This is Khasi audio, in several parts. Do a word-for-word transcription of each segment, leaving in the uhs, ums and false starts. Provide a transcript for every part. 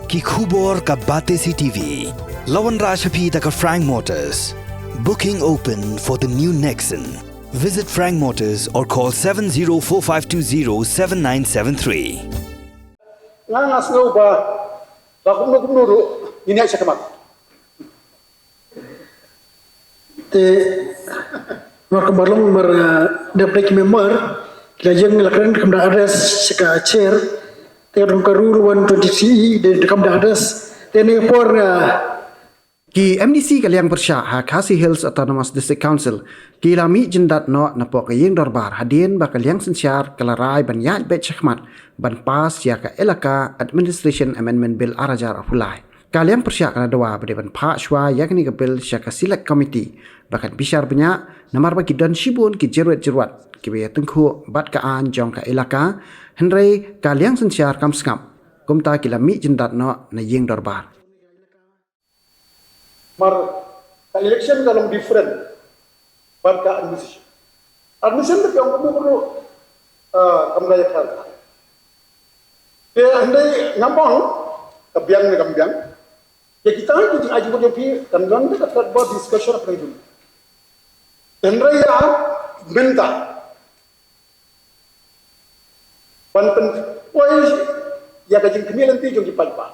Ki khubor ka Batesi T V. La wanrah sha phi da ka Frank Motors. Booking open for the new Nexon. Visit Frank Motors or call seven zero four five two zero seven nine seven three. Nga nga sngew ba ba kumno kumno ruh ngin ïaid shakhmat. Te mar kumba long mar, eh, dep dei ki member la ïeng la kren kam da address sha ka chair. Te don ka rule one twenty-three E de kam da address. Te ne por, eh, Ki M D C ka liang pyrshah ha Khasi Hills Autonomous District Council ki la mih jyndat noh na pok ka ïing dorbar hadien ba ka liang synshar ka la rai ban ïaid beit shakhmat ban pass ïa ka Elaka Administration Amendment Bill ar hajar arphew lai. Ka liang pyrshah ka la dawa ba dei ban phah shuwa ïa kane ka bill sha ka Select Committee ba kan bishar bniah namar ba ki don shibun ki jyrwet jyrwat kiba ïatyngkhuh bad ka aiñ jong ka Elaka, hynrei ka liang synshar kam sngap. Kumta ki la mih jyndat noh na ïing dorbar. Mar ka election ka long different bad ka administration. Administration te ka ong kumno kumno, ah, kam da ïa ka. Te hynrei ngam ong ka biang ne kam biang. Ïa kita ki jingai jingmut jong phi kan long da ka tadbor discussion apa jong. Hynrei ïa mynta ban pynpoi ïa ka jingkhmih lynti jong ki paidbah.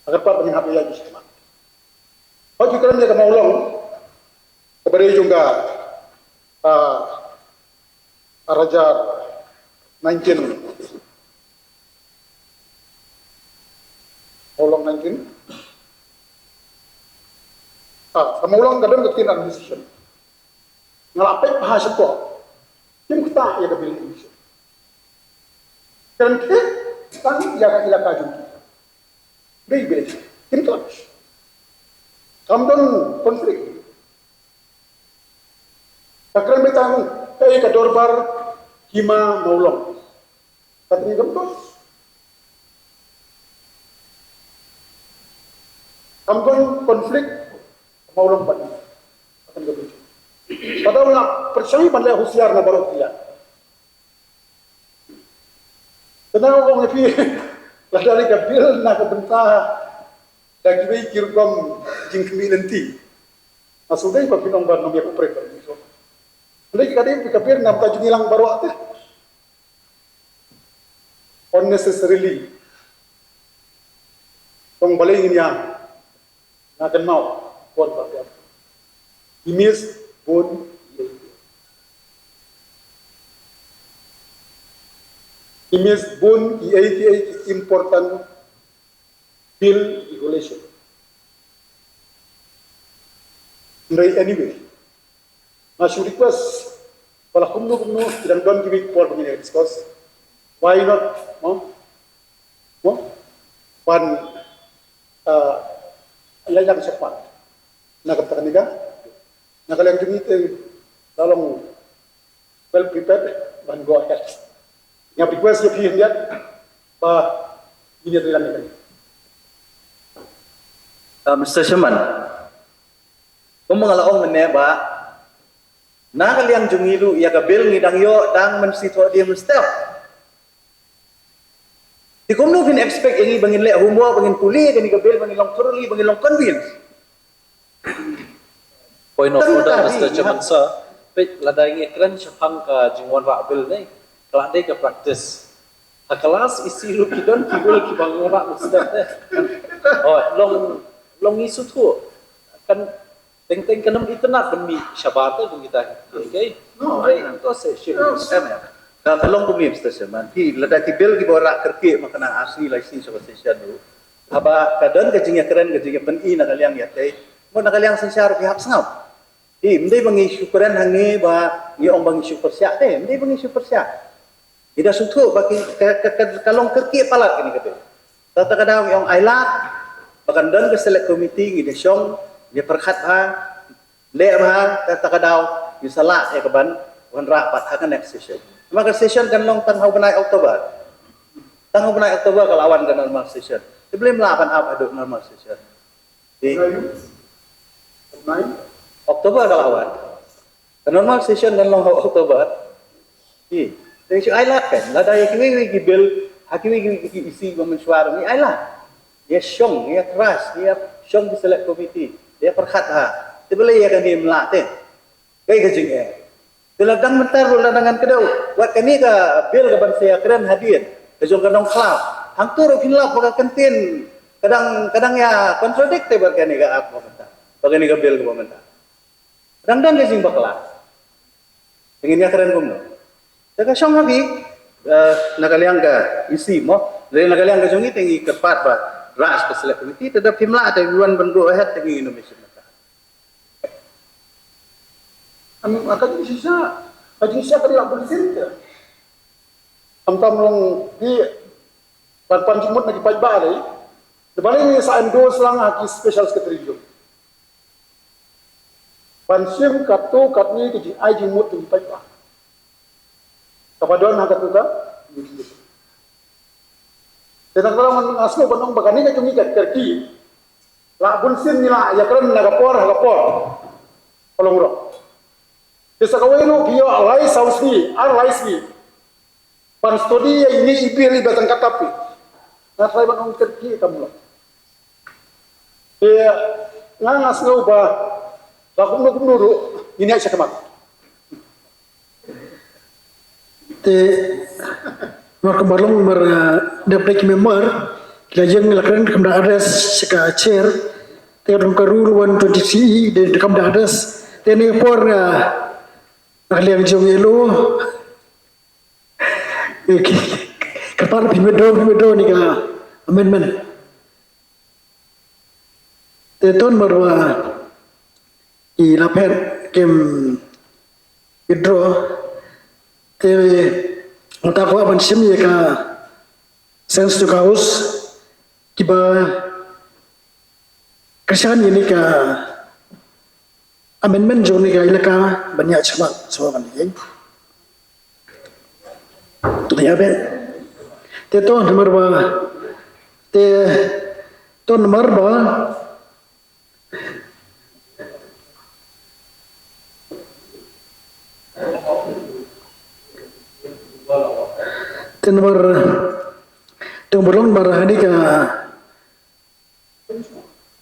Agar pat ban hap ïa ki sma. Hoi ki kren ïa ka Mawlong kaba dei jong ka, ah, ar hajar nineteen. Mawlong nineteen. Ah, ka Mawlong ka don ka ktien administration. Nga la peit bha shapoh. Kim ktah ïa ka bill ni. Kan kit tang ïa ka Elaka jong ki. Dei bill. Kim ktah. Kam don konflik. Ka kren beit tang ka ïa ka dorbar Hima Mawlong. Ka tngi gam to. Kam don konflik Mawlong bad. Akan gam to. Padahal nga pyrshang ban leh husiar na baroh phi ïa. Kane nga ong ïa phi, lada dei ka bill na ka bynta da kiwei ki rukom jingkhmih lynti. Nga sngewdei ba phin ong ba ngam ïa cooperate bad phi. Hynrei ka dei ka bill na ka bynta jong ngi lang baroh te. Unnecessarily. Tang balei ngin ïa Nga kynmaw, pon ba biang. Ki miss bun, ki ei ki ei. Ki miss bun, ki ei ki ei, ki important bill, regulation. Hynrei anyway, nga shu request, ba la kumno kumno, ki dang don kiwei ki por ba ngin ïa discuss. Why not, no? Mo? Ban, ah, ïa ïa ka shakhmat. Na ka bynta kane ka. Na ka liang jong ngi te la long well prepared ban go ahead. Nga request ïa phi hynrei ba ngin ïa trei lang ïa kane. Ah, Mister Chairman, kumba nga la ong mynne ba na ka liang jong ngi ruh ïa ka bill ngi dang ïoh dang mynsiem thoh dien mynstep. Te kumno phin expect ïa ngi ba ngin leh homework, ba ngin pule ïa kane ka bill, ba ngin long thoroughly, ba ngin long convinced? Point of order, Mister Chairman, sir. Peit, lada ngi kren shaphang ka jingwanrah bill ne, ka la dei ka practice. Ha ka last issue ruh ki don ki bill kiba wanrah mynstep te. Oh, long, long issue tu. Kan Teng teng kan ym itynnad ban mih shabar te kum kita. Okay. No, hynrei to se shi. Ka long kumne, Mister Chairman. Phi lada ki bill kiba rah kyrkieh ma kane ar sngi lai sngi sha ka session ruh. Haba ka don ka jingïakren, ka jingïapyni na ka liang ïatei, mo, na ka liang synshar phi hap sngap. Phi, ym dei ba ngi shu kren hangne ba ngi ong ba ngi shu pyrshah te, ym dei ba ngi shu pyrshah. Ngi da sngewthuh ba ki, ka, ka, ka, ka long kyrkieh palat kane ka bill. Kata ka daw ngi ong ai lad ba kan don ka select committee, ngi da shong, ngi pyrkhat bha, leh bha, kata ka daw ngi sa lah ïa ka ban wanrah pat ha ka next session. Namar ka session kan long tang ha u bnai October. Tang ha u bnai October ka la wan ka normal session. Te balei ym lah ban ap haduh normal session? Di. October ka la wan. Ka normal session kan long ha October. Di. Te shu ai lad kan, lada ïa kiwei kiwei ki bill Ha kiwei kiwei ki isi ba mynshuwa ruh ngi ai la. Ïa shong, ïa trust, ïa shong ki select committee, ïa pyrkhat ha. Te balei ïa kane ym lah te? Kaei ka jingeh? Te la dang mynta ruh la dang ngan kdew. Wat kane ka bill ka ban sa ïakren hadien, ka jong ka Nongkhlaw. Hangto ruh phin lap ba ka kyntien ka dang, ka dang ïa contradict te bad kane ka act ba mynta, ba kane ka bill ka ba mynta. Dang don ka jingbakla. Te ngin ïakren kumno? Te ka shong ha phi, eh, na ka liang ka isi mo, lane na ka liang ka jong ngi te ngi kyrpad ba rah ka select committee, te da phim lah te wan ban go ahead te ngi nomination mynta. Am, ka jingshisha, ka jingshisha ka dei lah bunsien te. Khamtam long phi ban pan jingmut na ki paidbah lei. Te balei ngi sa endorse lang ha ki special secretary jong. Ban shim katto katne ki jingai jingmut jong ki paidbah. Kaba don ha katto ka. Te na ka daw ngan, nga sngew ban ong ba kane ka jong ngi ka kyrkieh. Lah bunsien ngi lah ïakren na ka por ha ka por. Ka long ruh. Te sa kawei ruh phi ïoh lai saw sngi, ar lai sngi ban study ïa ine i bill iba tang katta phi. Nga try ban ong kyrkieh kam long. Te nga, nga sngew ba, ba kumno kumno ruh ngin ïaid shakhmat. Te namar kumba long namar, ah, dep dei ki member ki la ïeng la kren kam da address sha ka chair. Te ka dei ka rule one twenty-three E, dei kam da address. Te ne por, ah, na ka liang jong yellow. Ka, ka, ka, ka par phin withdraw, phin withdraw ne ka amendment. Te to namar ba ki la phet kim withdraw. Te mynta kwah ban shim ïa ka sense to ka house kiba kyrshan ïa ne ka amendment jong ne ka elaka ban ïaid shakhmat shuwa ban ïeng. Ïa be. Te to namar ba, te to namar ba, te namar, te namar long namar ha ne ka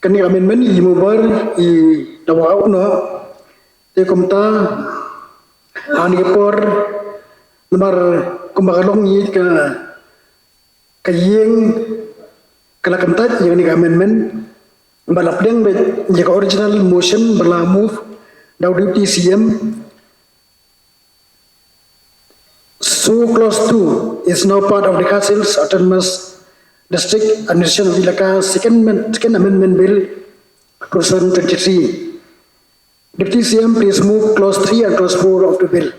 kane ka amendment i mover i dawa u no. Te kumta ha ne ka por namar kumba ka long i ka, ka ïing ka la kyntait ïa kane ka amendment ba la pdiang beit ïa ka original motion ba la move da u Deputy C M. So clause two is now part of the Khasi Hills Autonomous District Administration Elaka Second, Men- Second Amendment Bill two thousand twenty-three. Deputy C M, please move clause three and clause four of the bill.